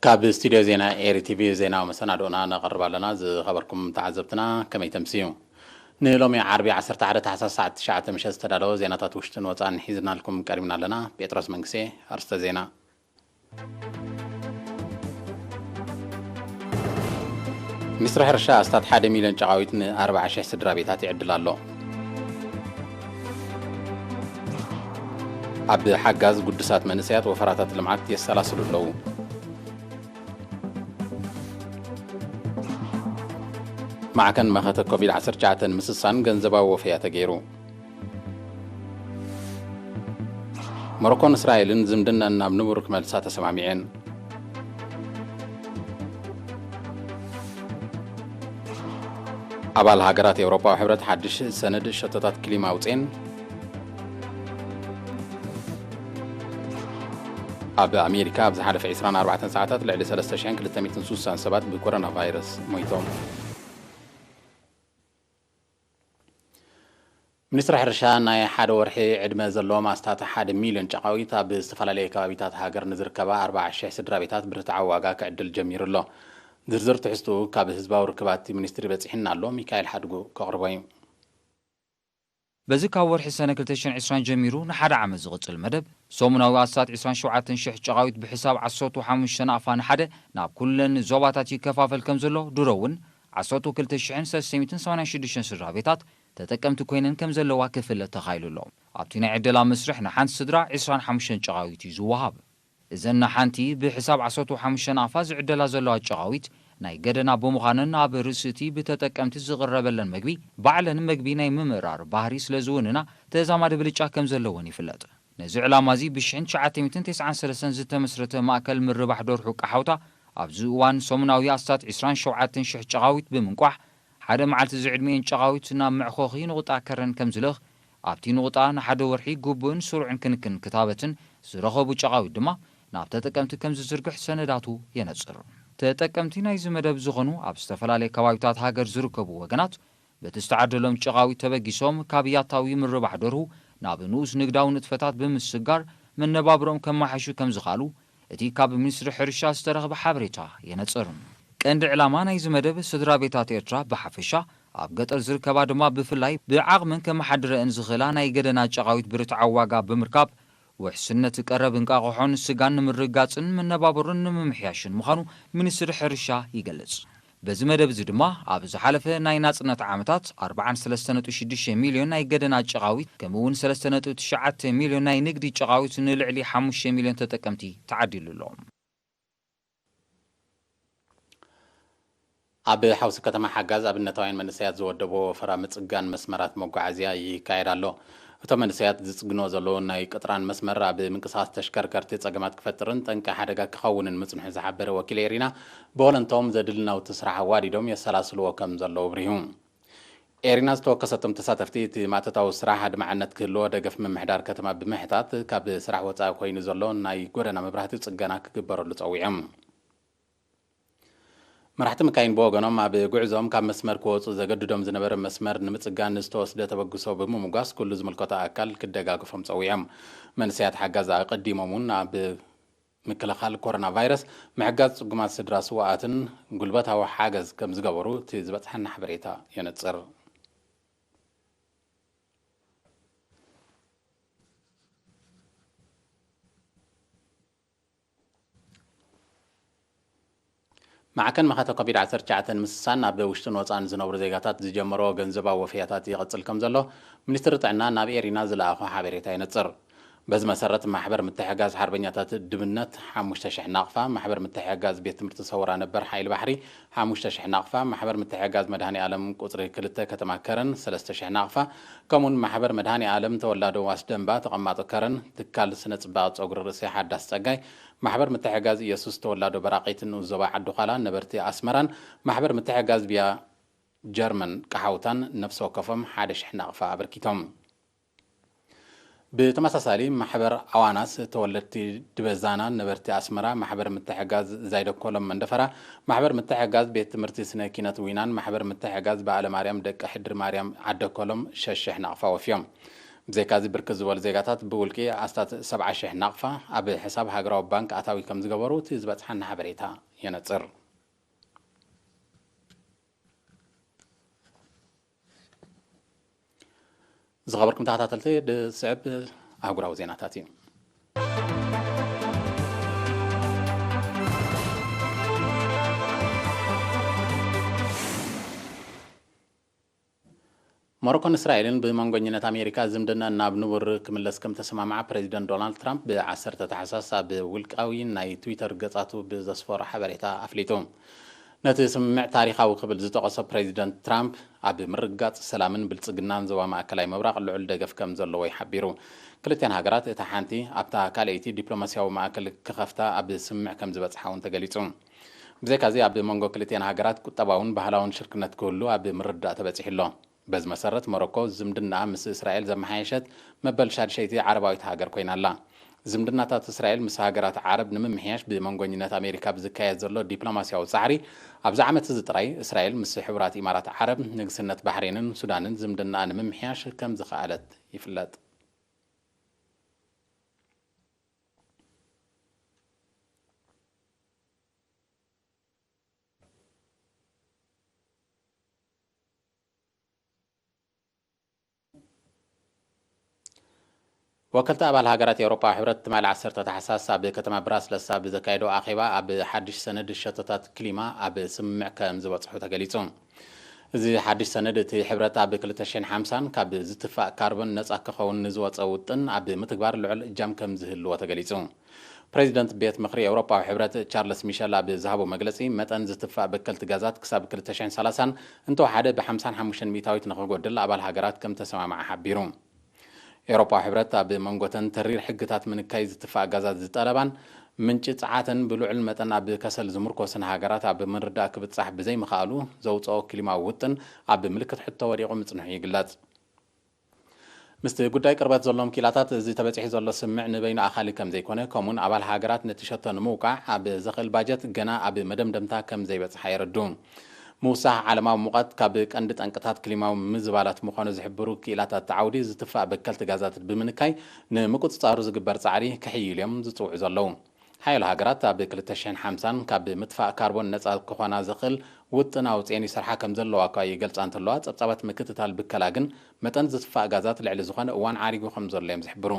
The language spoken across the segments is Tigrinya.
ካብ ስቱድዮ ዜና ኤሪ ቲቪ ዜናዊ መሰናድኦና ነቕርብ ኣለና። ዝኸበርኩም ተዓዘብትና ከመይ ተምስዩ? ንሎሚ ዓርቢ ዓሰርተ ሓደ ታሕሳስ ሰዓት ትሽዓተ ምሸት ዝተዳለወ ዜናታት ውሽጥን ወጻእን ሒዝናልኩም ቀሪብና ኣለና። ጴጥሮስ መንግስቴ፣ ኣርስተ ዜና። ሚኒስትሪ ሕርሻ ኣስታት ሓደ ሚልዮን ጨቓዊት ንኣርብዓ ሽሕ ስድራ ቤታት ይዕድል ኣሎ። ኣብ ሓጋዝ ግዱሳት መንእሰያት ወፈራታት ልምዓት የሰላስሉ ኣለዉ። ማዕከን መኸተ ኮቪድ ዓሰርተ ትሽዓተ ንምስሳን ገንዘባዊ ወፈያ ተገይሩ። ሞሮኮን እስራኤልን ዝምድናን ናብ ንቡር ክመልሳ ተሰማሚዐን። ኣባል ሃገራት ኤውሮጳዊ ሕብረት ሓድሽ ሰነድ ሸቶታት ክሊማ ኣውፅኤን። ኣብ ኣሜሪካ ኣብ ዝሓለፈ ዕስራን ኣርባዕተን ሰዓታት ልዕሊ ሰለስተ ሽሕን ክልተ ሚእትን ስሳን ሰባት ብኮሮና ቫይረስ ሞይቶም። ሚኒስትሪ ሕርሻ ናይ ሓደ ወርሒ ዕድመ ዘለዎም ኣስታት ሓደ ሚልዮን ጨቓዊት ኣብ ዝተፈላለየ ከባቢታት ሃገር ንዝርከባ ኣርብዓ ሽሕ ስድራ ቤታት ብርትዓዊ ዋጋ ክዕድል ጀሚሩ ኣሎ። ዝርዝር ትሕዝትኡ ካብ ህዝባዊ ርክባት ሚኒስትሪ በፂሕና ኣሎ። ሚካኤል ሓድጉ ከቕርቦ እዩ። በዚ ካብ ወርሒ ሰነ ክልተ ሽሕን ዕስራን ጀሚሩ ንሓደ ዓመት ዝቕጽል መደብ፣ ሰሙናዊ ኣስታት ዕስራን ሸውዓተን ሽሕ ጨቓዊት ብሕሳብ ዓሰርተ ሓሙሽተ ናቕፋ ንሓደ ናብ ኩለን ዞባታት ይከፋፈል ከም ዘሎ፣ ድሮ እውን ዓሰርተ ክልተ ሽሕን ሰለስተ ሚእትን ሰማንያን ሽዱሽተን ስድራ ቤታት ተጠቀምቲ ኮይነን ከም ዘለዋ ክፍለጥ ተኻኢሉ ኣሎ። ኣብቲ ናይ ዕደላ መስርሕ ንሓንቲ ስድራ ዕስራን ሓሙሽተን ጨቓዊት እዩ ዝወሃብ። እዘን ንሓንቲ ብሕሳብ ዓሰርተ ሓሙሽተ ናቕፋ ዝዕደላ ዘለዋ ጨቓዊት ናይ ገደና ብምዃነን፣ ኣብ ርእሲ እቲ ብተጠቀምቲ ዝቕረበለን መግቢ፣ ባዕለን መግቢ ናይ ምምእራር ባህሪ ስለ ዝውንና፣ ተዛማዲ ብልጫ ከም ዘለወን ይፍለጥ። ነዚ ዕላማ እዚ ብሽሕን ትሽዓተ ሚእትን ተስዓን ሰለስተን ዝተመስረተ ማእከል ምርባሕ ደርሑ ቃሓውታ፣ ኣብዚ እዋን ሰሙናዊ ኣስታት ዕስራን ሸውዓተን ሽሕ ጨቓዊት ብምንቋሕ፣ ሓደ መዓልቲ ዝዕድሚኤን ጨቓዊት ናብ መዕኾኺ ንቑጣ ከረን ከም ዝልእኽ፣ ኣብቲ ንቑጣ ንሓደ ወርሒ ግቡእን ስሩዕን ክንክን ክታበትን ዝረኸቡ ጨቓዊት ድማ ናብ ተጠቀምቲ ከም ዝዝርግሕ ሰነዳቱ የነጽር። ተጠቀምቲ ናይዚ መደብ ዝኾኑ ኣብ ዝተፈላለየ ከባቢታት ሃገር ዝርከቡ ወገናት፣ በቲ ዝተዓደሎም ጨቓዊት ተበጊሶም ካብ ያታዊ ምርባሕ ደርሁ ናብ ንኡስ ንግዳዊ ንጥፈታት ብምስጋር መነባብሮኦም ከመሓሹ ከም ዝኽኣሉ እቲ ካብ ሚኒስትሪ ሕርሻ ዝተረኽበ ሓበሬታ የነጽር። ቀንዲ ዕላማ ናይዚ መደብ ስድራ ቤታት ኤርትራ ብሓፈሻ፣ ኣብ ገጠር ዝርከባ ድማ ብፍላይ ብዓቕመን ከመሓድረአን ዝኽእላ ናይ ገደና ጨቓዊት ብርትዓዊ ዋጋ ብምርካብ፣ ውሕስነት ቀረብ እንቃቑሖን ስጋን ንምርግጋጽን መነባብሮን ንምምሕያሽን ምዃኑ ሚኒስትሪ ሕርሻ ይገልጽ። በዚ መደብ እዚ ድማ ኣብ ዝሓለፈ ናይ ናጽነት ዓመታት ኣርብዓን ሰለስተ ነጥቢ ሽዱሽተ ሚልዮን ናይ ገደና ጨቓዊት፣ ከምኡ እውን ሰለስተ ነጥቢ ትሽዓተ ሚልዮን ናይ ንግዲ ጨቓዊት ንልዕሊ ሓሙሽተ ሚልዮን ተጠቀምቲ ተዓዲሉ ኣሎ። ኣብ ሓውሲ ከተማ ሓጋዝ ኣብነታውያን መንእሰያት ዝወደብዎ ወፈራ ምጽጋን መስመራት መጓዓዝያ ይካየድ ኣሎ። እቶም መንእሰያት ዝጽግንዎ ዘለዉ ናይ ቅጥራን መስመር ኣብ ምንቅስቓስ ተሽከርከርቲ ጸገማት ክፈጥርን ጠንቂ ሓደጋ ክኸውንን ምጽንሑ ዝሓበረ ወኪል ኤሪና፣ ብወለንቶም ዘድሊ ናውቲ ስራሕ ኣዋዲዶም የሰላስልዎ ከም ዘለዉ ኣብሪሁ። ኤሪና ዝተወከሰቶም ተሳተፍቲ፣ እቲ ማእቶታዊ ስራሕ ኣድማዕነት ክህልዎ ደገፍ ምምሕዳር ከተማ ብምሕታት፣ ካብ ስራሕ ወጻኢ ኮይኑ ዘሎ ናይ ጎደና መብራህቲ ጽገና ክግበረሉ ጸዊዖም። መራሕቲ መካይን ብወገኖም፣ ኣብ ጉዕዞም ካብ መስመር ክወጹ ዘገድዶም ዝነበረ መስመር ንምጽጋን ዝተወስደ ተበግሶ ብምምጓስ፣ ኩሉ ዝምልከቶ ኣካል ክደጋግፎም ጸዊዖም። መንእሰያት ሓጋዝ ኣቐዲሞም እውን ኣብ ምክልኻል ኮሮና ቫይረስ ምሕጋዝ ጽጉማት ስድራ ስውኣትን ጉልበታዊ ሓገዝ ከም ዝገበሩ እቲ ዝበጽሓና ሓበሬታ የነጽር። ማዕከን መኸተ ኮቪድ ዓሰርተ ትሽዓተ ንምስሳን ኣብ ውሽጥን ወጻእን ዝነብሩ ዜጋታት ዝጀመሮ ገንዘባዊ ወፈያታት ይቕጽል ከም ዘሎ ሚኒስትሪ ጥዕና ናብ ኤሪና ዝለኣኾ ሓበሬታ የነጽር። በዚ መሰረት፣ ማሕበር ምትሕጋዝ ሓርበኛታት ድብነት ሓሙሽተ ሽሕ ናቕፋ፣ ማሕበር ምትሕጋዝ ቤት ትምህርቲ ሰውራ ነበር ሓይሊ ባሕሪ ሓሙሽተ ሽሕ ናቕፋ፣ ማሕበር ምትሕጋዝ መድሃኔ ኣለም ቁጽሪ ክልተ ከተማ ከረን ሰለስተ ሽሕ ናቕፋ፣ ከምኡውን ማሕበር መድሃኔ ኣለም ተወላዶ ዋስ ደንባ ተቐማጦ ከረን፣ ትካል ስነ ጽባቐ ጸጉሪ ርእሲ ሓዳስ ጸጋይ፣ ማሕበር ምትሕጋዝ ኢየሱስ ተወላዶ በራቒት ንኡስ ዞባ ዓዲ ዃላ ነበርቲ ኣስመራን ማሕበር ምትሕጋዝ ብያ ጀርመን ቃሓውታን ነፍሲ ወከፎም ሓደ ሽሕ ናቕፋ ኣበርኪቶም። ብተመሳሳሊ፣ ማሕበር ኣዋናስ ተወለድቲ ድበዛና ነበርቲ ኣስመራ፣ ማሕበር ምትሕጋዝ ዛይደኮሎም መንደፈራ፣ ማሕበር ምትሕጋዝ ቤት ትምህርቲ ስነ ኪነት ዊናን ማሕበር ምትሕጋዝ በዓለ ማርያም ደቂ ሕድሪ ማርያም ዓደኮሎም ሸሽሕ ናቕፋ ወፍዮም። ብዘይካዚ ብርክት ዝበሉ ዜጋታት ብውልቂ ኣስታት ሰብዓ ሽሕ ናቕፋ ኣብ ሕሳብ ሃገራዊ ባንክ ኣታዊ ከም ዝገበሩ እቲ ዝበጽሓና ሓበሬታ የነጽር። ዝኸበርኩም ተኸታተልቲ፣ ዝስዕብ ኣህጉራዊ ዜናታት እዩ። ሞሮኮን እስራኤልን ብመንጎኝነት ኣሜሪካ ዝምድና ናብ ንቡር ክምለስ ከም ተሰማምዓ ፕሬዚደንት ዶናልድ ትራምፕ ብ ዓሰርተ ታሕሳስ ኣብ ውልቃዊ ናይ ትዊተር ገጻቱ ብዘስፈሮ ሓበሬታ ኣፍሊጡ። ነቲ ስምምዕ ታሪኻዊ ክብል ዝጠቐሶ ፕሬዚደንት ትራምፕ፣ ኣብ ምርግጋጽ ሰላምን ብልጽግናን ዞባ ማእከላይ ምብራቕ ልዑል ደገፍ ከም ዘለዎ ይሓቢሩ። ክልቲኣን ሃገራት እታ ሓንቲ ኣብታ ካልኣይቲ ዲፕሎማስያዊ ማእከል ክኸፍታ ኣብ ስምምዕ ከም ዝበጽሓ እውን ተገሊጹ። ብዘይካዚ ኣብ መንጎ ክልቲኣን ሃገራት ቁጠባውን ባህላውን ሽርክነት ክህሉ ኣብ ምርድዳእ ተበጺሑ ኣሎ። በዚ መሰረት ሞሮኮ ዝምድና ምስ እስራኤል ዘመሓየሸት መበል ሻድሸይቲ ዓረባዊት ሃገር ኮይና ኣላ። ዝምድናታት እስራኤል ምስ ሃገራት ዓረብ ንምምሕያሽ ብመንጎኝነት ኣሜሪካ ብዝካየድ ዘሎ ዲፕሎማስያዊ ጻዕሪ፣ ኣብዚ ዓመት እዚ ጥራይ እስራኤል ምስ ሕቡራት ኢማራት ዓረብ፣ ንግስነት ባሕሬንን ሱዳንን ዝምድናኣ ንምምሕያሽ ከም ዝኸኣለት ይፍለጥ። ወከልቲ ኣባል ሃገራት ኤውሮጳዊ ሕብረት ትማሊ ዓሰርተ ታሕሳስ ኣብ ከተማ ብራስለስ ኣብ ዘካየዶ ኣኼባ፣ ኣብ ሓድሽ ሰነድ ሸቶታት ክሊማ ኣብ ስምምዕ ከም ዝበጽሑ ተገሊጹ። እዚ ሓድሽ ሰነድ፣ እቲ ሕብረት ኣብ ክልተ ሽሕን ሓምሳን ካብ ዝትፋእ ካርቦን ነጻ ክኸውን ንዝወጸ ውጥን ኣብ ምትግባር ልዑል እጃም ከም ዝህልዎ ተገሊጹ። ፕሬዚደንት ቤት ምኽሪ ኤውሮጳዊ ሕብረት ቻርለስ ሚሸል ኣብ ዝሃቦ መግለጺ፣ መጠን ዝትፋእ በከልቲ ጋዛት ክሳብ ክልተ ሽሕን ሰላሳን እንተወሓደ ብ ሓምሳን ሓሙሽተን ሚእታዊት ንኽጎድል ኣባል ሃገራት ከም ተሰማምዓ ሓቢሩ። ኤውሮጳዊ ሕብረት ኣብ መንጎተን ተሪር ሕግታት ምንካይ ዝትፋእ ጋዛት ዝጠለባን ምንጪ ጸዓተን ብልዑል መጠን ኣብ ከሰል ዝምርኮስን ሃገራት ኣብ ምርዳእ ክብጻሕ ብዘይምኽኣሉ ዘውጽኦ ክሊማዊ ውጥን ኣብ ምልክት ሕቶ ወዲቑ ምጽንሑ ይግለጽ። ምስቲ ጉዳይ ቅርበት ዘሎም ክኢላታት፣ እዚ ተበጺሑ ዘሎ ስምምዕ ንበይኑ ኣኻሊ ከም ዘይኮነ፣ ከምኡውን ኣባል ሃገራት ነቲ ሸቶ ንምውቃዕ ኣብ ዘኽእል ባጀት ገና ኣብ መደምደምታ ከም ዘይበጽሓ የረድኡ። ምውሳኽ ዓለማዊ ሙቐት ካብ ቀንዲ ጠንቅታት ክሊማዊ ምዝባላት ምዃኑ ዝሕብሩ ክኢላታት፣ እቲ ዓውዲ ዝትፋእ በከልቲ ጋዛት ብምንካይ ንምቁጽጻሩ ዝግበር ጻዕሪ ክሕይሉ እዮም ዝጽውዑ ዘለዉ። ሓያሎ ሃገራት ኣብ ክልተ ሽሕን ሓምሳን ካብ ምጥፋእ ካርቦን ነጻ ክኾና ዘኽእል ውጥን ኣውጽኤን ይሰርሓ ከም ዘለዋ እኳ ይገልጻ እንተለዋ፣ ጸብጻባት ምክትታል ብከላ ግን መጠን ዝትፋእ ጋዛት ልዕሊ ዝኾነ እዋን ዓሪጉ ከም ዘሎ እዮም ዝሕብሩ።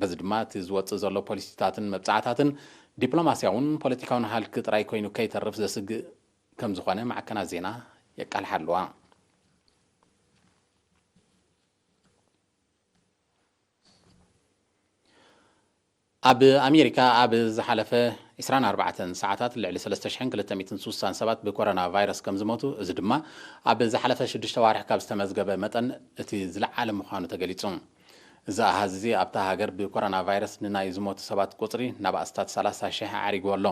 በዚ ድማ እቲ ዝወጽእ ዘሎ ፖሊሲታትን መብጻዕታትን ዲፕሎማስያውን ፖለቲካውን ሃልኪ ጥራይ ኮይኑ ከይተርፍ ዘስግእ ከም ዝኾነ ማዕከናት ዜና የቃልሓ ኣለዋ። ኣብ ኣሜሪካ ኣብ ዝሓለፈ ዕስራን ኣርባዕተን ሰዓታት ልዕሊ ሰለስተ ሽሕን ክልተ ሚእትን ስሳን ሰባት ብኮሮና ቫይረስ ከም ዝሞቱ፣ እዚ ድማ ኣብ ዝሓለፈ ሽዱሽተ ዋርሕ ካብ ዝተመዝገበ መጠን እቲ ዝለዓለ ምዃኑ ተገሊጹ። እዚ ኣሃዝ እዚ ኣብታ ሃገር ብኮሮና ቫይረስ ንናይ ዝሞቱ ሰባት ቁጽሪ ናብ ኣስታት ሰላሳ ሽሕ ኣዕሪግዎ ኣሎ።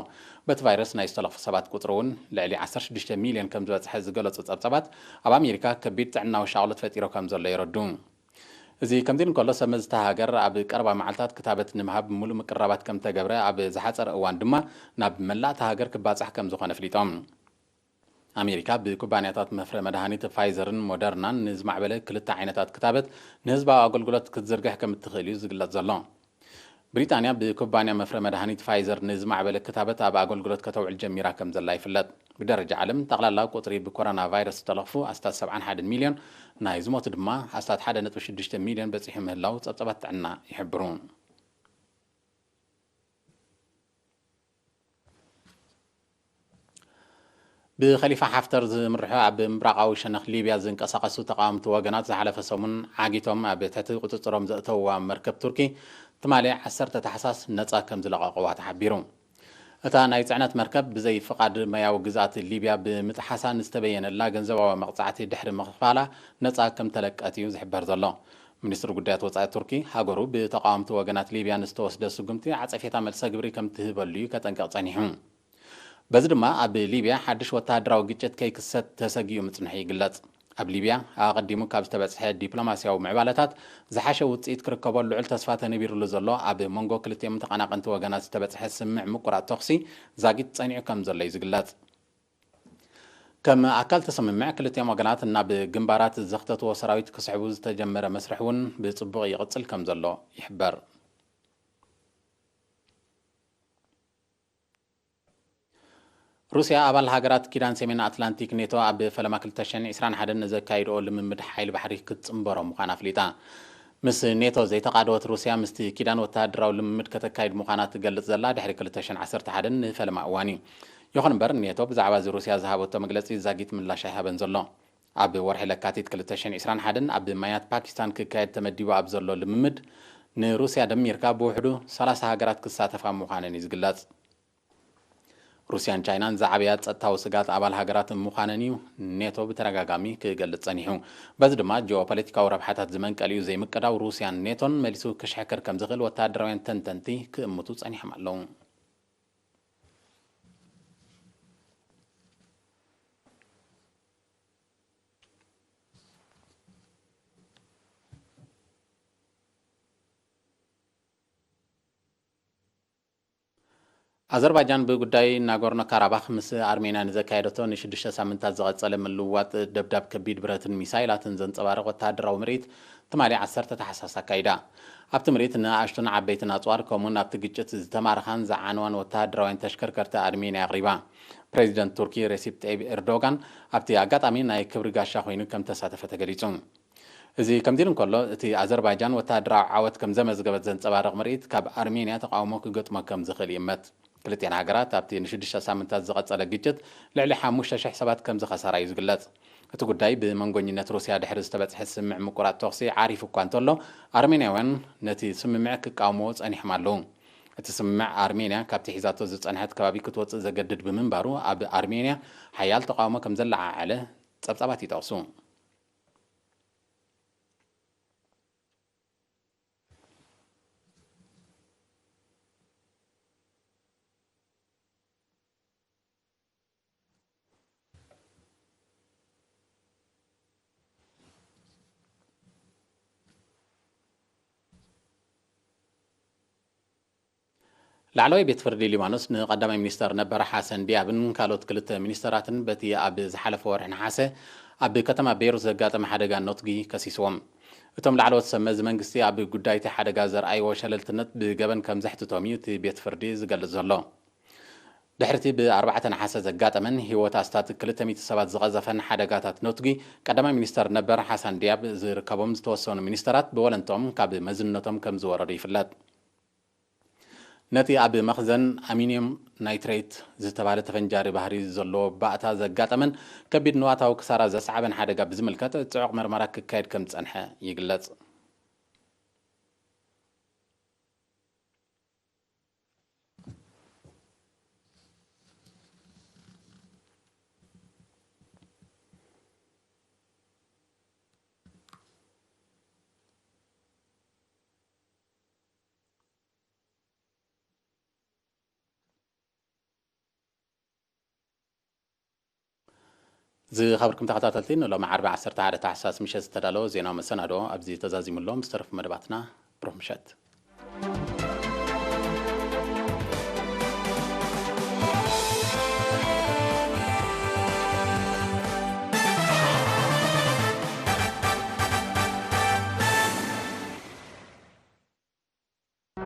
በቲ ቫይረስ ናይ ዝተለኽፉ ሰባት ቁጽሪ እውን ልዕሊ ዓሰርተ ሽዱሽተ ሚልዮን ከም ዝበጽሐ ዝገለጹ ጸብጻባት፣ ኣብ ኣሜሪካ ከቢድ ጥዕናዊ ሻቕሎት ፈጢሩ ከም ዘሎ የረድኡ። እዚ ከምዚ እንከሎ፣ ሰብ መዚ እታ ሃገር ኣብ ቀረባ መዓልታት ክታበት ንምሃብ ምሉእ ምቅርራባት ከም ተገብረ፣ ኣብ ዝሓጸረ እዋን ድማ ናብ መላእ እታ ሃገር ክባጻሕ ከም ዝኾነ ኣፍሊጦም። ኣሜሪካ ብኩባንያታት መፍረ መድሃኒት ፋይዘርን ሞደርናን ንዝማዕበለ ክልተ ዓይነታት ክታበት ንህዝባዊ ኣገልግሎት ክትዝርግሕ ከም እትኽእል እዩ ዝግለጽ ዘሎ። ብሪጣንያ ብኩባንያ መፍረ መድሃኒት ፋይዘር ንዝማዕበለ ክታበት ኣብ ኣገልግሎት ከተውዕል ጀሚራ ከም ዘላ ይፍለጥ። ብደረጃ ዓለም፣ ጠቕላላ ቁጽሪ ብኮሮና ቫይረስ ዝተለኽፉ ኣስታት ሰብዓን ሓደን ሚልዮን፣ ናይ ዝሞቱ ድማ ኣስታት ሓደ ነጥቢ ሽዱሽተ ሚልዮን በጺሑ ምህላው ጸብጻባት ጥዕና ይሕብሩ። ብኸሊፋ ሓፍተር ዝምርሑ ኣብ ምብራቓዊ ሸነኽ ሊብያ ዝንቀሳቐሱ ተቓወምቲ ወገናት ዝሓለፈ ሰሙን ዓጊቶም ኣብ ትሕቲ ቁጽጽሮም ዘእተውዋ መርከብ ቱርኪ ትማሊ ዓሰርተ ታሕሳስ ነጻ ከም ዝለቐቕዋ ተሓቢሩ። እታ ናይ ጽዕነት መርከብ ብዘይ ፍቓድ ማያዊ ግዝኣት ሊብያ ብምጥሓሳ ንዝተበየነላ ገንዘባዊ መቕጻዕቲ ድሕሪ ምኽፋላ ነጻ ከም ተለቀት እዩ ዝሕበር ዘሎ። ሚኒስትሪ ጉዳያት ወጻኢ ቱርኪ፣ ሃገሩ ብተቓወምቲ ወገናት ሊብያ ንዝተወስደ ስጉምቲ ዓጸፌታ መልሰ ግብሪ ከም ትህበሉ እዩ ከጠንቅቕ ጸኒሑ። በዚ ድማ ኣብ ሊብያ ሓድሽ ወተሃደራዊ ግጭት ከይክሰት ተሰጊኡ ምጽንሑ ይግለጽ። ኣብ ሊብያ ኣቐዲሙ ካብ ዝተበጽሐ ዲፕሎማስያዊ ምዕባለታት ዝሓሸ ውጽኢት ክርከቦ ልዑል ተስፋ ተነቢሩሉ ዘሎ፣ ኣብ መንጎ ክልቲኦም ተቐናቐንቲ ወገናት ዝተበጽሐ ስምምዕ ምቁራጽ ተኹሲ ዛጊት ጸኒዑ ከም ዘሎ እዩ ዝግለጽ። ከም ኣካል ተሰምምዕ ክልቲኦም ወገናት ናብ ግንባራት ዘኽተትዎ ሰራዊት ክስሕቡ ዝተጀመረ መስርሕ እውን ብጽቡቕ ይቕጽል ከም ዘሎ ይሕበር። ሩስያ ኣባል ሃገራት ኪዳን ሰሜን ኣትላንቲክ ኔቶ ኣብ ፈለማ ክልተ ሽሕን ዕስራን ሓደን ንዘካይድኦ ልምምድ ሓይሊ ባሕሪ ክትጽንበሮ ምዃና ኣፍሊጣ። ምስ ኔቶ ዘይተቓደወት ሩስያ ምስቲ ኪዳን ወተሃደራዊ ልምምድ ከተካይድ ምዃና ትገልጽ ዘላ ድሕሪ ክልተ ሽሕን ዓሰርተ ሓደን ንፈለማ እዋን እዩ። ይኹን እምበር ኔቶ ብዛዕባ እዚ ሩስያ ዝሃበቶ መግለጺ ዛጊት ምላሽ ኣይሃበን ዘሎ። ኣብ ወርሒ ለካቲት ክልተ ሽሕን ዕስራን ሓደን ኣብ ማያት ፓኪስታን ክካየድ ተመዲቡ ኣብ ዘሎ ልምምድ ንሩስያ ደሚርካ ብውሕዱ ሰላሳ ሃገራት ክሳተፋ ምዃነን እዩ ዝግለጽ። ሩስያን ቻይናን ዝዓበያ ጸጥታዊ ስጋት ኣባል ሃገራት ምዃነን እዩ ኔቶ ብተደጋጋሚ ክገልጽ ጸኒሑ። በዚ ድማ ጂኦፖለቲካዊ ረብሓታት ዝመንቀሊኡ ዘይምቅዳው ሩስያን ኔቶን መሊሱ ክሽሕክር ከም ዝኽእል ወተሃደራውያን ተንተንቲ ክእምቱ ጸኒሖም ኣለዉ። ኣዘርባይጃን ብጉዳይ ናጎርኖ ካራባኽ ምስ ኣርሜንያ ንዘካየደቶ ንሽዱሽተ ሳምንታት ዝቐጸለ ምልውዋጥ ደብዳብ ከቢድ ብረትን ሚሳይላትን ዘንጸባርቕ ወተሃደራዊ ምርኢት ትማሊ ዓሰርተ ታሕሳስ ኣካይዳ። ኣብቲ ምርኢት ንኣሽቱን ዓበይትን ኣጽዋር ከምኡውን ኣብቲ ግጭት ዝተማረኻን ዝዓነዋን ወተሃደራውያን ተሽከርከርቲ ኣርሜንያ ኣቕሪባ። ፕሬዚደንት ቱርኪ ሬሲፕ ጠይብ ኤርዶጋን ኣብቲ ኣጋጣሚ ናይ ክብሪ ጋሻ ኮይኑ ከም ተሳተፈ ተገሊጹ። እዚ ከምዚ ኢሉ እንከሎ፣ እቲ ኣዘርባይጃን ወተሃደራዊ ዓወት ከም ዘመዝገበት ዘንጸባርቕ ምርኢት ካብ ኣርሜንያ ተቃውሞ ክገጥሞ ከም ዝኽእል ይእመት። ክልቲኣን ሃገራት ኣብቲ ንሽዱሽተ ሳምንታት ዝቐጸለ ግጭት ልዕሊ ሓሙሽተ ሽሕ ሰባት ከም ዝኸሰራ እዩ ዝግለጽ። እቲ ጉዳይ ብመንጎኝነት ሩስያ ድሕሪ ዝተበጽሐ ስምምዕ ምቁራጽ ተኹሲ ዓሪፉ እኳ እንተሎ፣ ኣርሜንያውያን ነቲ ስምምዕ ክቃወምዎ ጸኒሖም ኣለዉ። እቲ ስምምዕ ኣርሜንያ ካብቲ ሒዛቶ ዝጸንሐት ከባቢ ክትወጽእ ዘገድድ ብምንባሩ፣ ኣብ ኣርሜንያ ሓያል ተቃውሞ ከም ዘለዓዓለ ጸብጻባት ይጠቕሱ። ላዕለዋይ ቤት ፍርዲ ሊባኖስ ንቀዳማይ ሚኒስተር ነበር ሓሰን ዲያብን ካልኦት ክልተ ሚኒስተራትን በቲ ኣብ ዝሓለፈ ወርሒ ነሓሰ ኣብ ከተማ ቤይሩት ዘጋጠመ ሓደጋ ነትጒ ከሲስዎም። እቶም ላዕለዎት ሰብ መዚ መንግስቲ ኣብ ጉዳይ እቲ ሓደጋ ዘርኣይዎ ሸለልትነት ብገበን ከም ዘሕትቶም እዩ እቲ ቤት ፍርዲ ዝገልጽ ዘሎ። ድሕርቲ ብኣርባዕተ ነሓሰ ዘጋጠመን ህይወት ኣስታት ክልተ ሚእቲ ሰባት ዝቐዘፈን ሓደጋታት ነትጒ፣ ቀዳማይ ሚኒስተር ነበር ሓሳን ዲያብ ዝርከቦም ዝተወሰኑ ሚኒስተራት ብወለንትኦም ካብ መዝነቶም ከም ዝወረዱ ይፍለጥ። ነቲ ኣብ መኽዘን ኣሚኒየም ናይትሬት ዝተባህለ ተፈንጃሪ ባህሪ ዘለዎ ባእታ ዘጋጠመን ከቢድ ንዋታዊ ክሳራ ዘስዓበን ሓደጋ ብዝምልከት ጽዑቕ መርመራ ክካየድ ከም ዝጸንሐ ይግለጽ። ዝኸበርኩም ተኸታተልቲ፣ ንሎሚ ዓርቢ ዓሰርተ ሓደ ታሕሳስ ምሸት ዝተዳለወ ዜናዊ መሰናዶ ኣብዚ ተዛዚሙ ኣሎ። ምስ ተረፉ መደባትና ብሩኽ ምሸት።